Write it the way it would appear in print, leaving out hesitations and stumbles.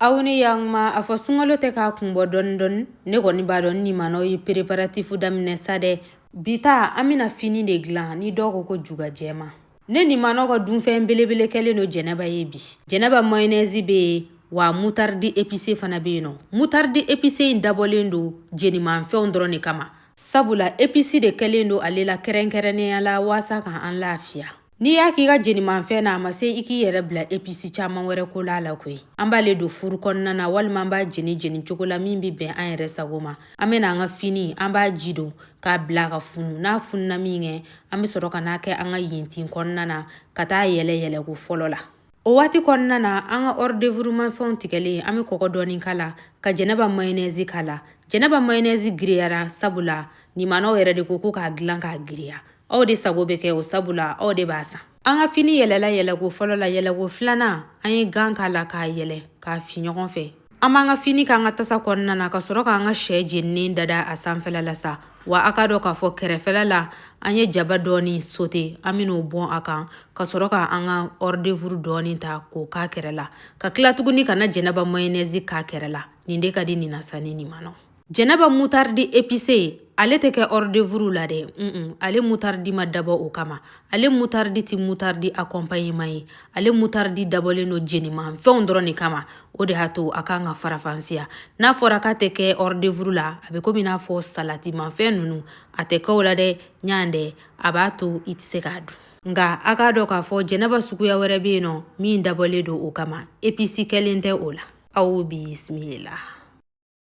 Aw ni yantuma, a fɔ sunkalo tɛ k'a kun bɔ dɔɔni dɔɔni. Ne kɔni b'a dɔn nimanaw ye préparatif daminɛ sa dɛ. Bi ta, an bɛna fini de dilan ni dɔw ko ko juga jɛma. Ne nimanaw ka dunfɛn belebele kɛlen don Jɛnɛba ye bi. Jɛnɛba mayonnaise bɛ yen wa, moutarde épicé fana bɛ yen nɔ. Moutarde épicé in dabɔlen don jenimanfɛnw dɔrɔn de kama, sabula épice de kɛlen don ale la kɛrɛnkɛrɛnnenya la waasa k'an lafiya. N'i y'a k'i ka jenimanfɛn na, a ma se i k'i yɛrɛ bila épice caman wɛrɛ ko la la koyi. An b'ale don four kɔnɔna na walima an b'a jeni jeni cogo la min bɛ bɛn an yɛrɛ sago ma. An bɛna an ka fini, an b'a ji don k'a bila ka funu. N'a fununa min kɛ, an bɛ sɔrɔ ka n'a kɛ an ka yentin kɔnɔna na ka taa yɛlɛ yɛlɛko fɔlɔ la. O waati kɔnɔna na, an ka hors d'œuvre mafɛnw tigɛlen, an bɛ kɔgɔ dɔɔni k'a la ka Jɛnɛba mayonnaise k'a la. Jɛnɛba mayonnaise giriyara, sabula nimanaw yɛrɛ de ko ko k'a dilan k'a giriya. Aw de sago bɛ kɛ o, sabula aw de b'a san. An ka fini yɛlɛla yɛlɛko fɔlɔ la. Yɛlɛko filanan, an ye gan k'a la k'a yɛlɛ k'a fi ɲɔgɔn fɛ. An b'an ka fini k'an ka tasa kɔnɔna na ka sɔrɔ k'an ka sɛ jeninen dada a sanfɛla la sa. Wa a ka dɔn k'a fɔ kɛrɛfɛla la, an ye jaba dɔɔni sauté, an bɛn'o bɔn a kan ka sɔrɔ ka an ka hors d'œuvre dɔɔni ta k'o k'a kɛrɛ la, ka tila tuguni ka na Jɛnɛba mayonnaise k'a kɛrɛ la. Nin de ka di nin na sa ni nimanaw. Jɛnɛba moutarde épicé, ale tɛ kɛ hors d'œuvre la dɛ. Ale moutarde ma dabɔ o kama. Ale moutarde ti moutarde accompagnement ye. Ale moutarde dabɔlen don jenimanfɛnw dɔrɔn de kama. O de y'a to a kan ka farafansiya. N'a fɔra k'a tɛ kɛ hors d'œuvre la, a bɛ komi n'a fɔ salatimafɛn ninnu, a tɛ kɛ o la dɛ. Ɲan dɛ, a b'a to i tɛ se k'a dun. Nka a k'a dɔn k'a fɔ Jɛnɛba suguya wɛrɛ bɛ yen nɔ min dabɔlen don o kama, épice kɛlen tɛ o la. Aw bisimila.